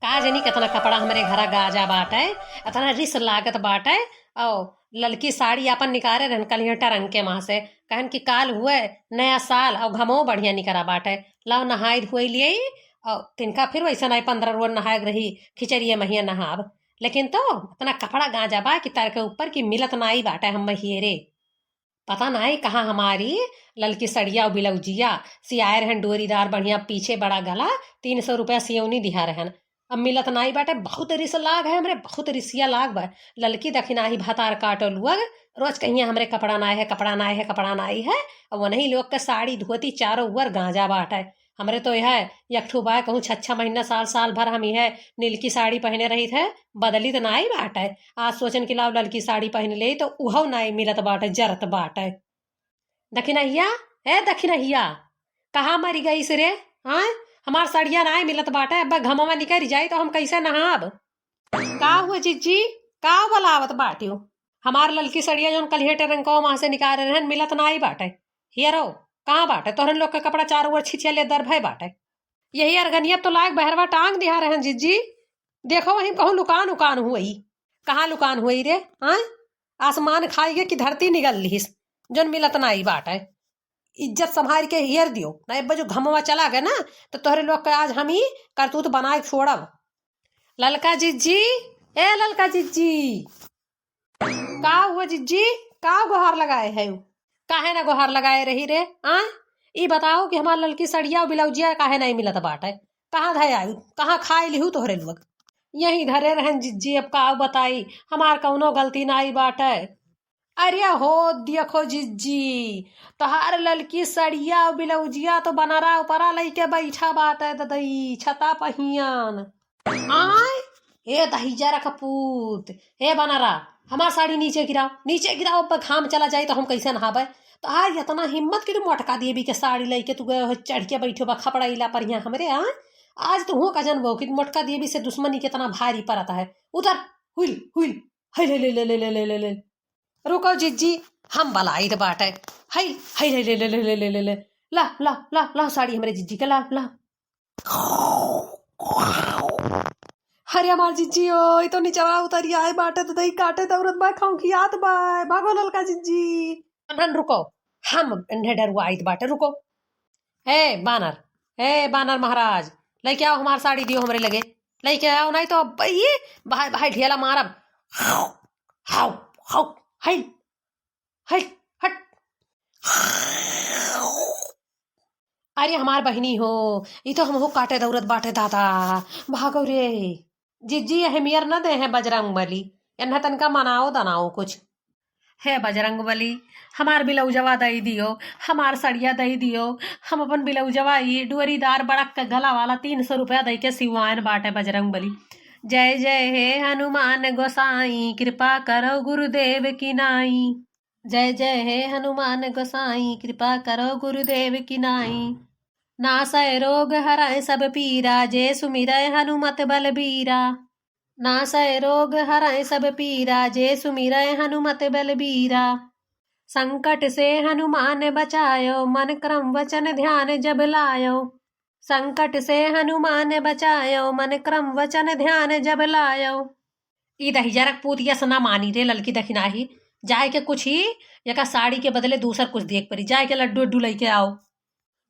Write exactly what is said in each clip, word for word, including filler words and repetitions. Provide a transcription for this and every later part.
आज नहीं कितना कपड़ा हमरे घरा गांजा बाटे, इतना रिस लागत बाटे। औ ललकी साड़ी आपन निकारे रहन कलिया टरंग के वहां से, कहन कि काल हुए नया साल और घमो बढ़िया निकरा बाटे, लाओ नहाई धोई लिए। और तिनका फिर वैसे नहीं, पंद्रह रोज नहाए रही, खिचड़िए महिया नहाब। लेकिन तो इतना कपड़ा गांजा बा कि तर के ऊपर की मिलत नाई बाटे हम महियरे। पता नाई कहाँ हमारी ललकी सड़िया और बिलौजिया सियाए रहन डोरीदार बढ़िया, पीछे बड़ा गला, तीन सौ रुपया सियौनी दिहा रहन। अब मिलत नाई बाटे, बहुत रिस लाग है हमरे, बहुत रिसिया लाग बा। ललकी दखिनाही भतार काटो लुअग, रोज कहिया हमरे कपड़ा नाई है, कपड़ा नाई है, कपड़ा नाई है। अब वनही लोग के साड़ी धोती चारों ओर गांजा बाटे। हमरे तो यह एक ठो बा, कहूँ छह छह महीना, साल साल भर हम यह नीलकी साड़ी पहने रही थे, बदली तो नाई बाटे। आज सोचन कि लाओ ललकी साड़ी पहन ले, तो उहौ नाई मिलत बाटे, जरत बाटे। दखिनहिया, ए दखिनहिया, कहाँ मरी गईस रे? हाँ, हमार सड़िया नाई मिलत बाटे। अब घमवा निकल जाई तो हम कैसे नहाब? का हुआ जिज्जी, का बलावत बाटियो? हमार ललकी सड़िया जौन कलिहे टरंको वहां से निकाले रहन, मिलत नाई बाटे। हियरो, कहाँ बाटे? तोहरन लोग के कपड़ा चारों ओर छिछिया ले दर भय बाटे। यही अरगनिया तो लायक बहरवा टांग दिहा रहन जिज्जी। देखो वहीं कहूँ लुकान उकान हुई। कहाँ लुकान हुई रे? हाँ, आसमान खाई गे कि धरती निगल लिहिस, जौन मिलत नाई बाटे। इज्जत संभाल के हियर दियो, ना एब्बे जो घमवा चला गए ना, तो तोहरे लोग के आज हम ही करतूत बनाए छोड़ब। ललका जिज्जी, ए ललका जिज्जी, का हुआ जिज्जी? का गोहार लगाए है? काहे ना गोहार लगाए रही रे? आ, ई बताओ कि हमार ललकी सड़िया और बिलौजिया काहे नहीं मिलत बाटे? कहाँ धय आयु? कहाँ खाए लिहू तोहरे लोग? यही धरे रहन जिज्जी, अब का बताई, हमार कौनो गलती नाई बाटे। अरे हो देखो जिज्जी, तोहार ललकी सड़िया और बिलौजिया तो बनरा उपरा लइके बैठा बाटे ददई, छता पहियान। आय, ए दहिजरा कपूत, ए बनरा, हमार साड़ी नीचे गिराओ, नीचे गिराओ, अब घाम चला जाई तो हम कैसे नहाबे? तो आज इतना हिम्मत कि तू मोटका देवी के साड़ी लइके तू गए हो, चढ़ के बैठो बा खपड़ा इला पर यहाँ हमरे, आय? आज तो हूँ का जनबो कि मोटका देवी से दुश्मनी कितना भारी पड़ता है। उधर, हुइल, हुइल, हाय, ले, ले, ले। रुको जिज्जी, हम बलाइत बाटे। हई, हई, ले, ले, ले। ला, ला, ला, ला, साड़ी हमरे जिज्जी के ला, ला। अरे हमार जिज्जी ओ, ई तो निचवा उतरी आए बाटे, तो दही काटे दौरत बा, खौखियात बा। भागो ललका जिज्जी। अनहन रुको, हम इन्हें डरवाइत बाटे, रुको। ए बानर, ए बानर महाराज, लइके आओ हमार साड़ी दियो हमरे लगे, लइके आओ, नहीं तो अब ये भाई, भाई ढेला मारब। हाउ, हाउ, हाउ, हई, हई, हट। अरे हमार बहिनी हो, ई तो हमहू काटे दौरत बाटे दादा, भागो रे। जिज्जी यह मियर न दे हैं बजरंग बली, एन्हा तनका मनाओ दनाओ कुछ। हे बजरंग बली, हमार बिलौजवा दई दियो, हमार सड़िया दई दियो, हम अपन बिलौजवा ई डोरीदार बड़क के गला वाला तीन सौ रुपया दई के सिवायन बाटे बजरंग बली। जय जय हे हनुमान गोसाई, कृपा करो गुरुदेव की नाई। जय जय हे हनुमान गोसाई, कृपा करो गुरुदेव की नाई। नासै रोग हरै सब पीरा, जे सुमिरै हनुमत बलबीरा। नासै रोग हरै सब पीरा, जे सुमिरै हनुमत बलबीरा। संकट से हनुमान बचायो, मन क्रम वचन ध्यान जब लायो। संकट से हनुमान बचायो, मन क्रम वचन ध्यान जब लायो। ई दहिजरक पूत यस ना मानी रे ललकी दखिनाही, जाए के कुछ ही एका साड़ी के बदले दूसर कुछ देख परी, जाए के लड्डू उड्डू लइके आओ।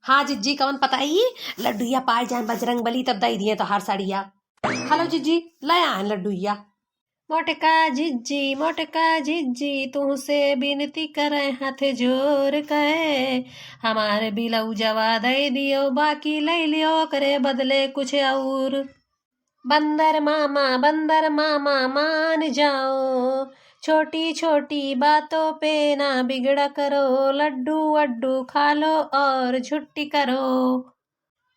हाँ जिज्जी, कवन पता ही लड्डुइया पाए जाए बजरंग बली, तब दई दिए तोहार साड़िया। हेलो जिज्जी, ले आए लड्डुइया। मोटका जिज्जी, मोटका जिज्जी, तुहसे बिनती करे हाथ जोर के, हमार बिलौजवा दई दियो, बाकी लई लियो ओकरे बदले कुछ और। बंदर मामा, बंदर मामा मान जाओ, छोटी छोटी बातों पे ना बिगड़ा करो, लड्डू वड्डू खा लो और छुट्टी करो।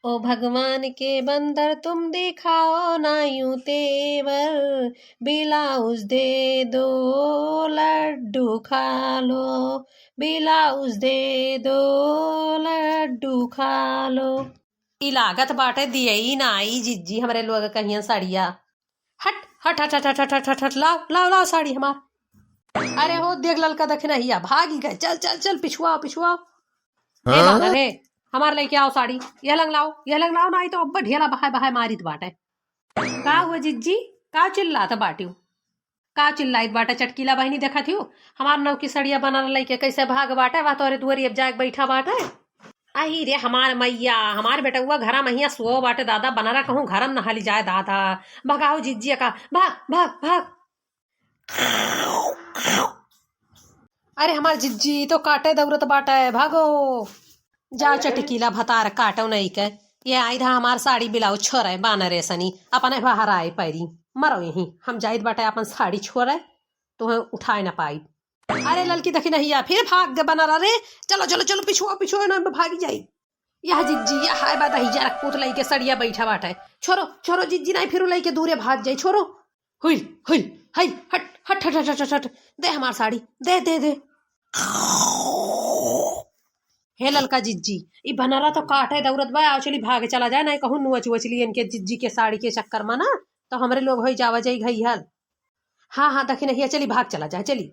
ओ भगवान के बंदर तुम दिखाओ ना यूं तेवर, ब्लाउज दे दो लड्डू खा लो, ब्लाउज दे दो लड्डू खा लो। ई लागत बाटे दियई नाई जिज्जी हमरे लोग कहिया साड़िया। हट, हट, हट, लाओ, लाओ, लाओ साड़ी हमार। अरे हो, देख ललका दखिनहिया, भागी गए। चल, चल, चल, पिछुआओ, पिछुआओ। ए हाँ? बानर, ए, हमार लइके आओ साड़ी। यह लंग लाओ, यह लंग लाओ, नाई तो अब ढेला बहाए, बहाए मारित बाटे। का हुआ जिज्जी? का चिल्लात बाटिउ? का चिल्लाइत बाटे चटकीला बहिनी? देखत हिउ हमार नौकी सड़िया बनारस लइके कैसे भाग बाटे, वह तोहरे दुआरी अब जाके बैठा बाटे। अही रे हमार मैया, हमार बेटउआ घरा महिया सुओ बाटे दादा, बनारस कहूँ घरम न हली जाए दादा। भगाओ जिज्जी का, भाग, भाग, भाग। अरे हमार जिज्जी तो काटे दौरत बाटे, भागो। जाओ चटकीला भतार काटो नहीं के। ये आई रहा हमार साड़ी ब्लाउज छोरे बानरे सनी, अपने बाहर आए पैरी। मरो यहीं, हम जाइत बाटे अपन साड़ी छोरे, तुहें उठाए ना पाई। अरे ललकी देखी नहीं या, फिर भाग गए बनारस रे। चलो, चलो, चलो, पिछुआ, पिछुआ ना भागी जाई। यह जिज्जी, यह हाय बा दहिजरा पूत लइके सड़िया बैठा बाटे। छोरो, छोरो जिज्जी नहीं, फिर लइके दूरे भाग जाई, छोरो। हुइल, हुइल, हई, हट, हट, हट। दे हमार साड़ी, दे, दे, दे। हे ललका जिज्जी, ई बनारस तो काटे दौरत बा, आओ चली भाग चला जाए, नहीं कहूँ नुअच उअच ली इनके जिज्जी के साड़ी के चक्कर में ना, तो हमरे लोग होई जावा जाई घइहल। हाँ, हाँ, देखी नहीं, चली भाग चला जाए, चली।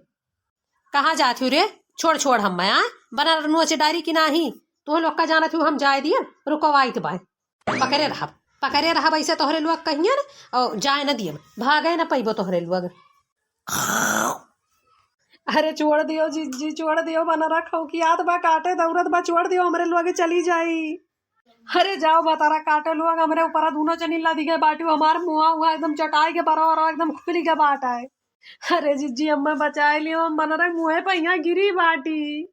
कहाँ जात हूँ रे? छोड़, छोड़ हम मैं, हाँ? बनारस नुअच डारी की नाही? तुहे लोग का जानत हूँ हम जाए दिए, रुकवाइत बाय। पकड़े रहब, पकड़े रहब, ऐसे तोहरे लोग कहिए न, और जाए न दिए, भागे न पैबो तोहरे लोग। अरे छोड़ दियो जिज्जी, छोड़ दियो, बनारस खौकियात बा, काटे दौरत बा, छोड़ दियो, हमरे लोग चली जाई। अरे जाओ भतारा काटे लोग, हमरे ऊपर दूनो जनी लदी गए बाटी, हमार मुआ हुआ एकदम चटाई के बरा बरा एकदम खुली के बाटा है। अरे जिज्जी अम्मा बचाए लियो, हम बनारस मुँहे पे यहाँ गिरी बाटी।